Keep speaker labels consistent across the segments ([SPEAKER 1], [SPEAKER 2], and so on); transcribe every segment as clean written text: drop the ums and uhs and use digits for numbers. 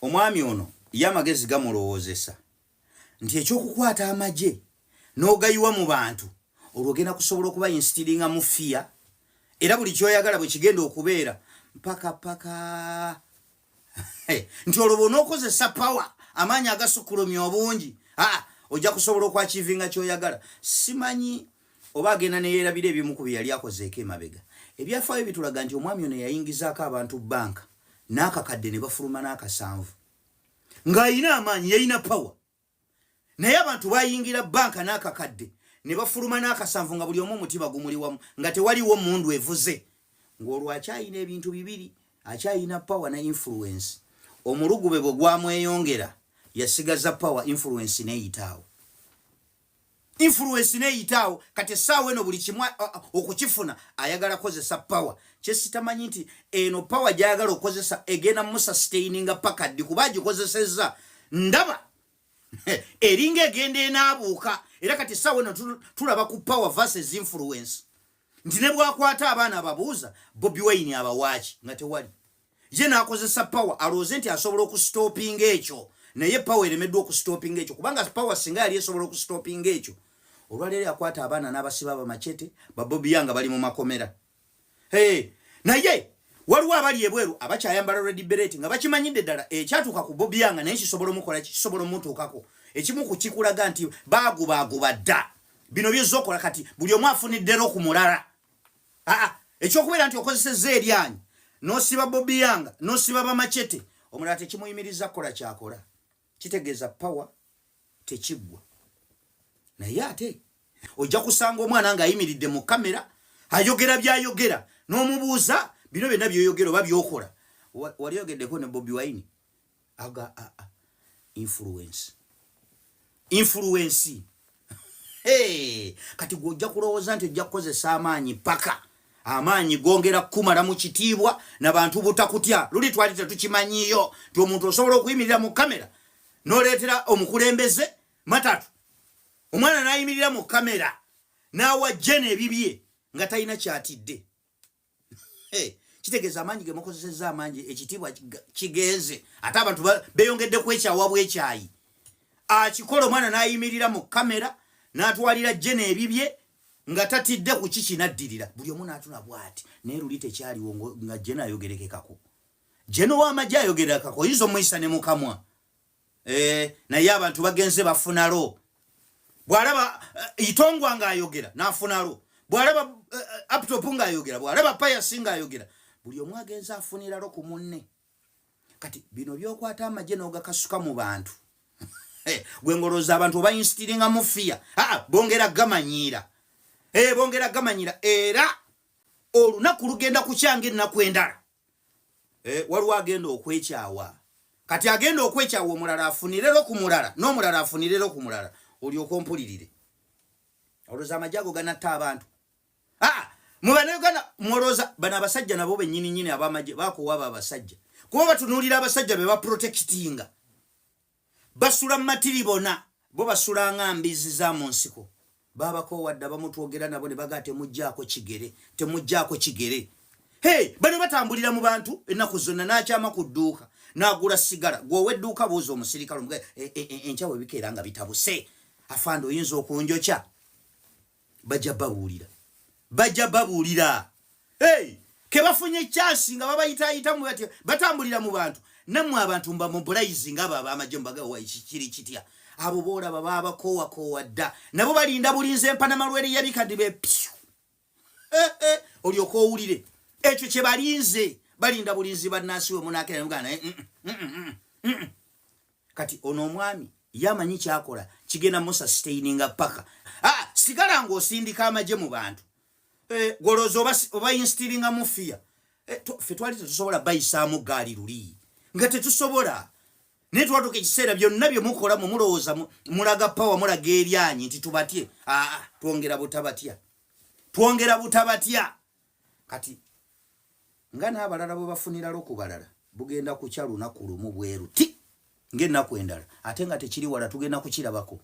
[SPEAKER 1] Omwami ono ye amagezi gamulowoozesa nti ekyokukwata amagye n'ogayiwa mu bantu, olwo ogenda kusobola okuba instillinga mu fear, era buli kyoyagala bwe kigenda okubeera mpaka paka, nti olwo bw'onookozesa power, amaanyi agasukkulumya obungi, aa ojja kusobola okwachievinga kyoyagala. Simanyi oba agenda neyeerabira ebimu ku bye yali akozeeko emabega. Ebyafaayo bitulaga nti omwami ono yayingizaako abantu banka n'akakadde ne bafuluma n'akasanvu, ng'ayina amaanyi, yayina power, naye abantu bayingira banka n'akakadde ne bafuluma n'akasanvu, nga buli omu omutima gumuli wamu, nga tewaliwo mundu evuze, ng'olwo akyayina ebintu bibiri, akyayina power ne influence. Omulugube bwe gwamweyongera, yasigaza power, influence neeyitaawo, influence neeyitaawo. Kati essaawa eno buli kimu okukifuna ayagala kozesa power. Kyesitamanyi nti eno power gyayagala okukozesa egenda musustaininga paka ddi, kuba agikozesezza ndaba eringa egenda enaabuuka. Era kati essaawa eno tulaba ku power versus influence, nti ne bwakwata abaana ababuuza Bobi Wine abawaaki nga tewali, ye n'akozesa power alowooze nti asobola okustopinga ekyo, naye power eremeddwa okustopinga ekyo, kubanga power singa yali esobola okustopinga ekyo, olwaleero yakwata abaana n'abasiba bamachete babobi nga bali mu makomera. Hey, naye waliwo abali ebweru abakyayambala red beret nga bakimanyidde ddala ekyatuuka ku Bobi Young naye kisobola omukola, kisobola omutuukako. Ekimu ku kikulaga nti baagubaaguba dda bino byezza okola, kati buli omu afuniddero ku mulala. Aa, ekyokubeera nti okozesezza eryanyi n'osiba Bobi Young n'osiba bamachete, omulala tekimuyimiriza kukola kyakola, kitegeeza power tekiggwa. Naye ate ojja kusanga omwana ng'ayimiridde mu kamera ayogera byayogera, n'omubuuza, "Bino byonna byoyogera oba byokola, wali oyogeddeko ne Bobi Wine?" Aga a influence, influence. Hey, kati gwe ojja kulowooza nti ojja kukozesa amaanyi paka amaanyi gongera kukumala mu kitiibwa nabantu butakutya. Luli twali tetukimanyiyo nti omuntu osobola okuyimirira mu kamera n'oleetera omukulembeze matatu, omwana n'ayimirira mu kamera n'awa jena ebibye nga talina kyatidde. Hey, kitegeeza amaanyi ge mukozesezza amangi, ekitiibwa kigenze, ate abantu beeyongedde kwekyawa bwekyayi. Akikola omwana n'ayimirira mu kamera n'atwalira jena ebibye nga tatidde ku ki kinaddirira, buli omu n'atuna bw'ati. Naye luli tekyaliwo nga jena ayogerekekako, jena ow'amagye ayogerekako, oyinza omuyisa ne mukamwa. Naye abantu bagenze bafunalo, bw'alaba Itongwa ng'ayogera n'afunalo, bw'alaba Aptop ng'ayogera, bw'alaba Payasi ng'ayogera, buli omu agenze afuniralo ku munne. Kati bino byokwata amagye n'ogakasuka mu bantu, gwe ngolooza abantu oba instillinga mu fear, aa bongera gamanyiira, bongera gamanyiira, era olunaku lugenda kukyanga ennaku endala. Waliwo agenda okwekyawa, kati agenda okwekyawa omulala afunirero ku mulala n'omulala afunirero ku mulala, olyoka ompulirire. Olowooza amagye ago ganatta abantu? Aa, mu Bannayuganda mwolowooza bano abasajja nabo bennyini nnyini ab'amagye bakuwa abo abasajja, kuba batunuulira abasajja be baprotectinga, basula mu matiri bona, bo basula nga mbizi za mu nsiko. Babakoowadde abamutwogera nabo ne bagaa, "Temugjaako kigere, temugjaako kigere." Hey, bano batambulira mu bantu ennaku zonna, n'akyama ku dduuka n'agula sigala. Gwe ow'edduuka buuza omusirikale omuga, "Enkya bwe bikeera nga bitabuse, afande, oyinza okunjokya?" Bajja babuulira, bajja babuulira. Hey, kebafunye chance nga babayitaayitamu batya, batambulira mu bantu. Nammwe abantu mbamobilize nga abo ab'amagye, mubagawa kiri kitya? Abo boolaba baabakoowa dda, nabo balinda bulinzi empanamalwere yabikadi be pyu. Olyoka owulire ekyo kye balinze, balinda bulinzi bannansi we munakera naye naye Kati ono omwami ye amanyi kyakola kigenda musustaininga paka. Ah, sigala ng'osindika amagye mu bantu, gwolowooza oba instillinga mu fear. Ffe twali tetusobola bayisaamu gaali luli, nga tetusobola, naye twatuuka ekiseera byonna bye mukola mwe mulowooza mulaga power, mulaga eryanyi nti tubatye. Aa, twongera butabatya, twongera butabatya. Kati nga n'abalala bwe bafuniralo ku balala, bugenda kukya lunaku lumu bweru ti ng'ennaku endala, ate nga tekiri wala, tugenda kukirabako.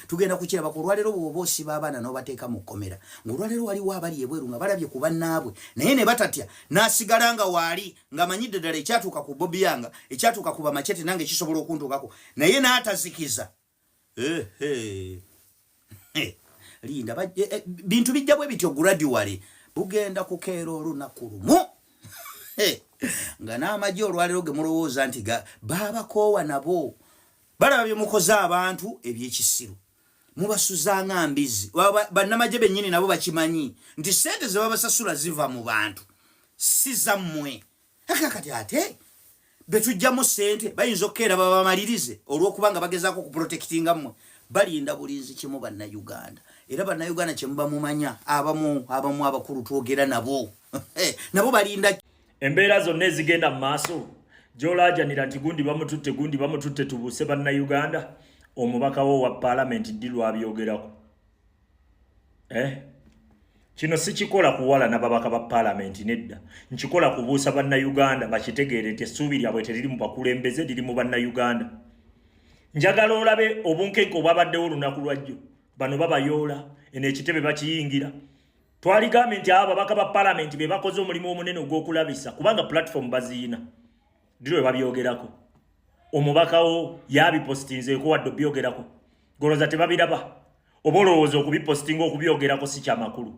[SPEAKER 1] Tugenda kukiraba ku olwaleero. Bwoba osiba abaana n'obateeka mu kkomera, ng'olwaleero waliwo abali ebweru nga balabye ku bannaabwe naye ne batatya, n'asigala nga waali ng'amanyidde ddala ekyatuuka ku Bobi Yanga, ekyatuuka ku bamachete, nange kisobola okuntuukako, naye n'atazikiza. Linda, bintu bijja bwe bityo gradually. Bugenda kukeera olunaku lumu nga n'amagye olwaleero ge mulowooza nti baabakoowa, nabo balaba bye mukoze abantu ebyekisiru, mubasuzanga mbizi. Bannamagye bennyini nabo bakimanyi nti sente ze babasasula ziva mu bantu, si zammwe. Kati ate betujjamu sente bayinza okukeera babamalirize olw'okuba nga bagezaako okuprotectinga mmwe. Balinda bulinzi kimu, Bannayuganda. Era Bannayuganda kyemuba mumanya, abamu abamu abakulu twogera nabo, nabo balinda.
[SPEAKER 2] Embeera zonna ezigenda mu maaso gy'olaajanira nti gundi bamututte, gundi bamututte, tubuuse Bannayuganda, omubaka wo wa paalamenti ddi lwabyogerako? Eh? Kino sikikola kuwala n'ababaka ba paalamenti, nedda. Nkikola kubuusa Bannayuganda bakitegeere nti essuubi lyabwe teriri mu bakulembeze, liri mu Bannayuganda. Njagala olabe obunkenke obwabaddewo olunaku lwajjo. Bano babayoola eno, ekitebe bakiyingira. Twaligambye nti abo ababaka ba paalamenti be bakoze omulimu omunene ogw'okulabisa, kubanga platform baziyina. Ddi lwe babyogerako? Omubakawo yabipositinzeeko wadde obyogerako? Goloza tebabiraba? Oba olowooza okubipositinga, okubyogerako si kyamakulu?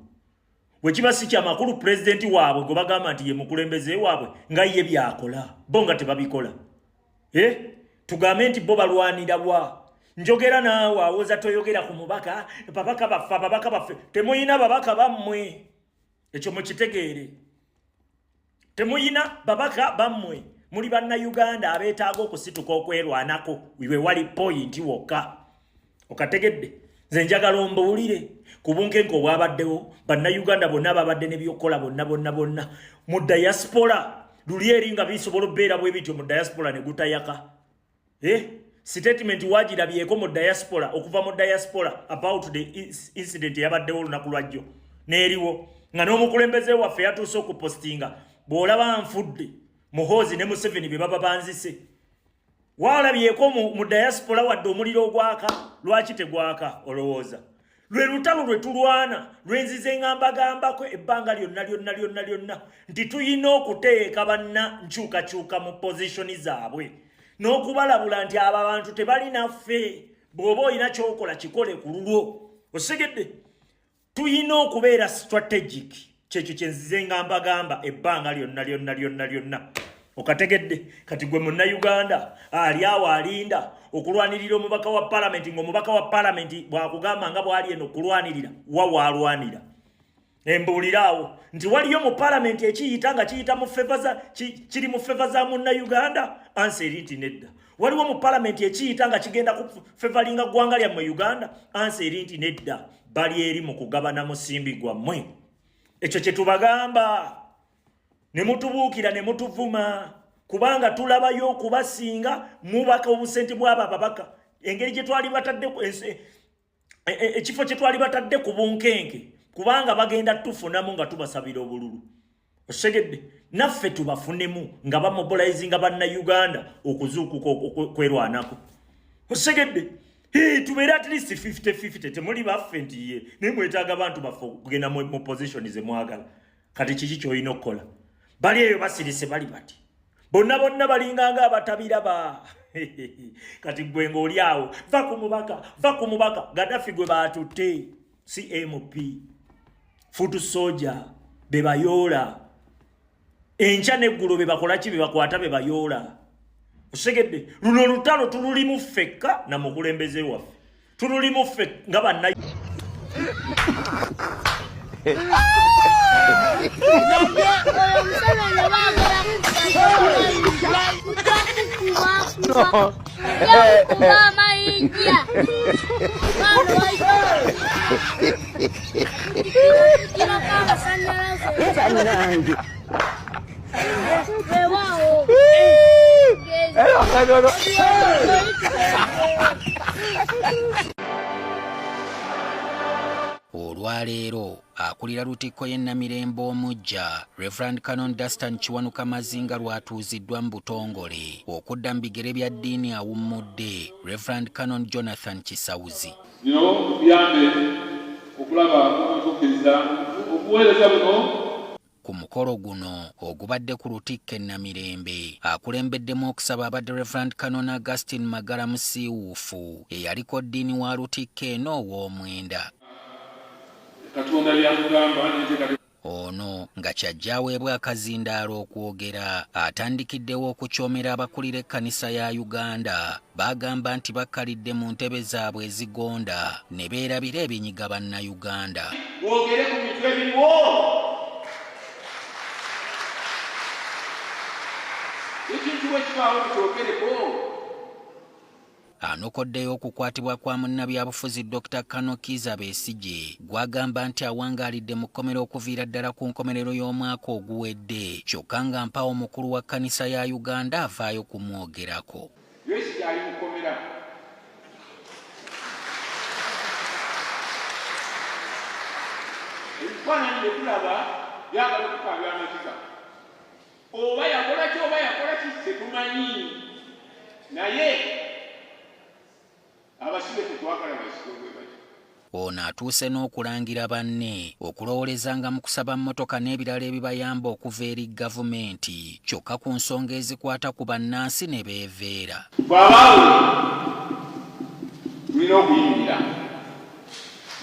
[SPEAKER 2] Bwe kiba si kyamakulu, pulezidenti waabwe gwe bagamba nti ye mukulembeze waabwe nga ye byakola, bo nga tebabikola, eh? Tugambe nti bo balwanira wa? Njogera naawe awoza toyogera ku mubaka. Babaka baffe, ababaka baffe, temuyina babaka bammwe, ekyo mukitegeere. Temuyina babaka bammwe, muli Bannayuganda abeetaaga okusituka okwerwanako. We wali point wokka okategedde. Nze njagala ombuulire ku bunkenke obwabaddewo. Bannayuganda bonna babadde ne byokukola, bonna bonna bonna mu diaspora. Luli eri nga bisobola okubeera bwe bityo mu diaspora ne gutayaka, eh? Statement wagirabyeko mu diaspora, okuva mu diaspora about the incident eyabaddewo olunaku lwajjo n'eriwo, nga n'omukulembeze waffe yatuuse okupostinga, "Bw'olaba nfudde, Muhoozi ne Museveni be baba banzise." Walabyeko mu diaspora wadde omuliro ogwaka? Lwaki tegwaka? Olowooza lwe lutalo lwe tulwana lwenzize nga mbagambako ebbanga lyonna lyonna lyonna lyonna nti tulina okuteeka banna nkyukakyuka mu position zaabwe n'okubalabula nti abo abantu tebalinaffe. Bw'oba olina kyokola, kikole ku lulwo. Osegedde? Tulina okubeera strategic. Kyekyo kyenzize nga mbagamba ebbanga lyonna lyonna lyonna lyonna. Okategedde? Kati gwe Munnayuganda ali awo alinda okulwanirira omubaka wa palamenti, ng'omubaka wa palamenti bwakugamba nga bwali eno kulwanirira, wa waalwanira? Embuuliraawo nti waliyo mu palamenti ekiyita nga kiyita mu favour za kiri mu favour za Munnayuganda? Answer eri nti nedda. Waliwo mu palamenti ekiyita nga kigenda kufavouringa ggwanga lyammwe Uganda? Answer eri nti nedda. Bali eri mu kugabana musimbi gwammwe. Ekyo kye tubagamba ne mutubuukira ne mutuvuma, kubanga tulabayo okubasinga mubaka obusente bw'abo ababaka, engeri gye twali batadde ekifo kye twali batadde ku bunkenke, kubanga bagenda tufunamu nga tubasabira obululu. Osegedde? Naffe tubafunemu nga bamobilizinga Bannayuganda okuzuukuka okwerwanako. Osegedde? Tubeere at least 50-50. Temuli baffe nti ye, naye mwetaaga bantu baffe okugenda mu position ze mwagala. Kati kiki kyolina okukola? Bali eyo basirise, bali bati bonna bonna balinganga abatabiraba. Kati gwe ng'oli awo, va ku mubaka, va ku mubaka Gaddafi gwe baatutte, cmp foot soldier be bayoola enkya n'eggulo, be bakola ki, be bakwata, be bayoola. Osegedde? Luno olutalo tululimu ffekka na mukulembeze waffe, tululimu ffe nga banna.
[SPEAKER 3] Naye oyo Museveni baagala kukuba amayinja. Kirako amasanyalaze. Weewaawo.
[SPEAKER 4] Olwaleero akulira Lutikko y'e Namirembe omuggya, Rev. Canon Dastan Kiwanuka Mazinga lw'atuuziddwa mu butongole okudda mu bigere bya ddiini awummudde Rev. Canon Jonathan Kisawuzi.
[SPEAKER 5] Bino bituyambe okulaba okutuukiriza obuweereza buno.
[SPEAKER 4] Ku mukolo guno ogubadde ku Lutikko e Namirembe, akulembeddemu okusaba abadde Rev. Canon Augustine Magala Musiiwuufu eyaliko ddiini wa Lutikko eno ow'omwenda.
[SPEAKER 5] Katonda by'atugamba n'enteekateeka.
[SPEAKER 4] Ono nga ky'ajja aweebwa akazindaalo okwogera, atandikiddewo okukyomera abakulira ekkanisa ya Uganda b'agamba nti bakkalidde mu ntebe zaabwe ezigonda ne beerabira ebinyiga Bannayuganda.
[SPEAKER 1] Mwogere ku bintu ebiriwo. Ekintu bwe kibaawo mukyogereko.
[SPEAKER 4] Anokoddeyo okukwatibwa kwa munnabyabufuzi Dokita Kano Kiiza Besigye gw'agamba nti awangaalidde mu kkomera okuviira ddala ku nkomerero y'omwaka oguwedde kyokka nga mpaawo mukulu wa kkanisa ya Uganda avaayo kumwogerako.
[SPEAKER 1] Besigye ali mu kkomera. Ebifaananyi bye tulaba byagala okukaabya amaziga. Oba yakola ki oba yakola ki tetumanyi naye abasibe tetwagala bayisibwe bwe batyo.
[SPEAKER 4] Ono atuuse n'okulangira banne okulowoolezanga mu kusaba mmotoka n'ebirala ebibayamba okuva eri gavumenti kyokka ku nsonga ezikwata ku bannansi ne beeveera.
[SPEAKER 1] Ffe abaawule tulina okuyimirira.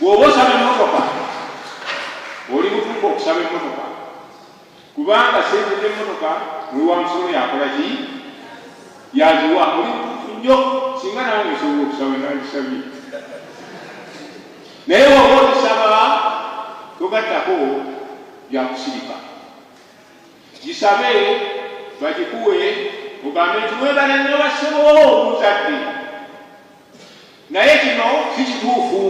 [SPEAKER 1] Bw'oba osaba emmotoka oli mutuufu okusaba emmotoka kubanga ssente z'emmotoka muwi wa musolo y'akola ki? Y'aziwa. Oli mutuufu nnyo. Singa nange nsobola okusaba nandisabye. Naye bw'oba ozisaba togattako bya kusirika. Gisabe bagikuwe ogambe nti mwebale nnyo bassebo munzadde. Naye kino si kituufu.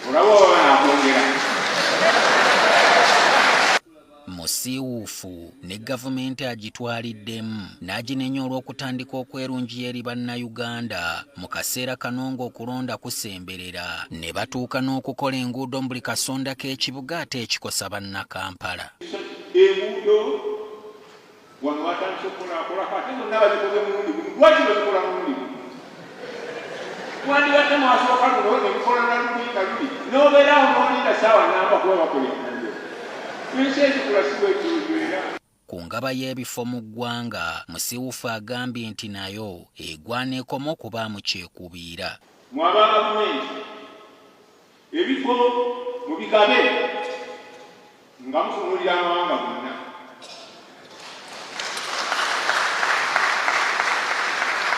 [SPEAKER 1] Olaba oba banaakwongera.
[SPEAKER 4] Musiiwuufu ne gavumenti agitwaliddemu n'aginenya olw'okutandika okwerungiya eri Bannayuganda mu kaseera kano ng'okulonda kusemberera ne batuuka n'okukola enguudo mu buli kasonda k'ekibuga ate ekikosa Bannakampala.
[SPEAKER 1] Enguudo Wano batandise okukolakolako ate zonna bazikoze mulundi gumu. Lwaki bazikola mulundi gumu? Mwandibadde mwasooka luno ne mukola na luli na luli n'obeera awo n'olinda ssaawa nnamba kuba bakola enguudo. Ensi ezikula si bwetyo era.
[SPEAKER 4] Ku ngaba y'ebifo mu ggwanga, Musiwufu agambye nti nayo egwana ekome okubaamu kyekubiira.
[SPEAKER 1] Mwe aba gavumenti, ebifo mubigabe. Nga mutunuulira amawanga gonna.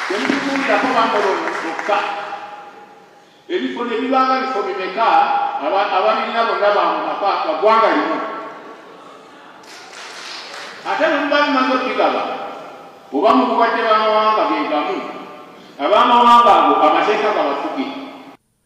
[SPEAKER 1] Temutunuulirako Bamoroni bokka. Ebifo ne biba nga bifo bimeka, ababirina bonna ba mu maka ga ggwanga limu. Ate bwe muba mumaze okubigaba, oba mubiwadde b'amawanga ge gamu, ab'amawanga ago amateeka gabafuge.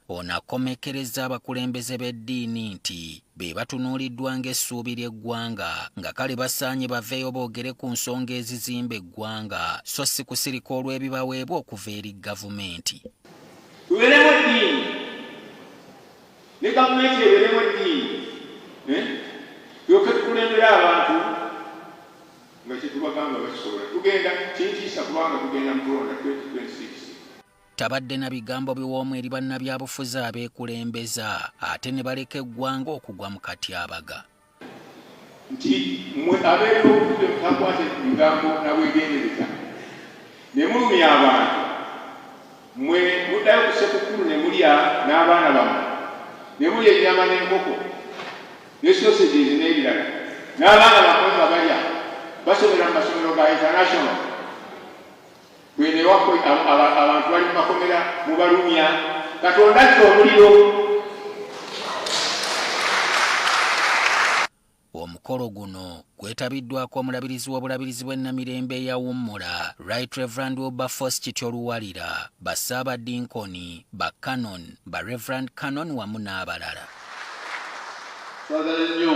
[SPEAKER 4] Ono akomekkerezza abakulembeze b'eddiini nti be batunuuliddwa ng'essuubi ly'eggwanga nga kale basaanye baveeyo boogere ku nsonga ezizimba eggwanga so si kusirika olw'ebibaweebwa okuva eri gavumenti.
[SPEAKER 1] Tubeeremu eddiini ne gavumenti ebeeremu eddiini eh? Tulyoke tukulembere abantu nga kyetubagamba bakisobola. Tugenda kintiisa kubanga tugenda mu kulonda 2026.
[SPEAKER 4] Tabadde na bigambo biwoomu eri bannabyabufuzi abeekulembeza ate ne baleka eggwanga okugwa mu katyabaga.
[SPEAKER 1] Nti mmwe ab'ebyobufuzi bwe mutakwate bigambo na bwegendereza ne mulumya abantu, mmwe muddayo ku Ssekukkulu ne mulya n'abaana bammwe, ne mulya ennyama n'enkoko ne sausages n'ebirala, n'abaana bammwe nga balya, basomera mu masomero ga international. Kweno ewaffe abantu bali mu makomera mubalumya. Katonda asse omuliro.
[SPEAKER 4] Omukolo guno gwetabiddwako omulabirizi w'obulabirizi bw'e Namirembe eyawummula, Right Reverend Wilberforce Kityo Luwalira, ba Ssaabadinkoni, ba Canon, ba Reverend Canon wamu n'abalala.
[SPEAKER 5] Twagala nnyo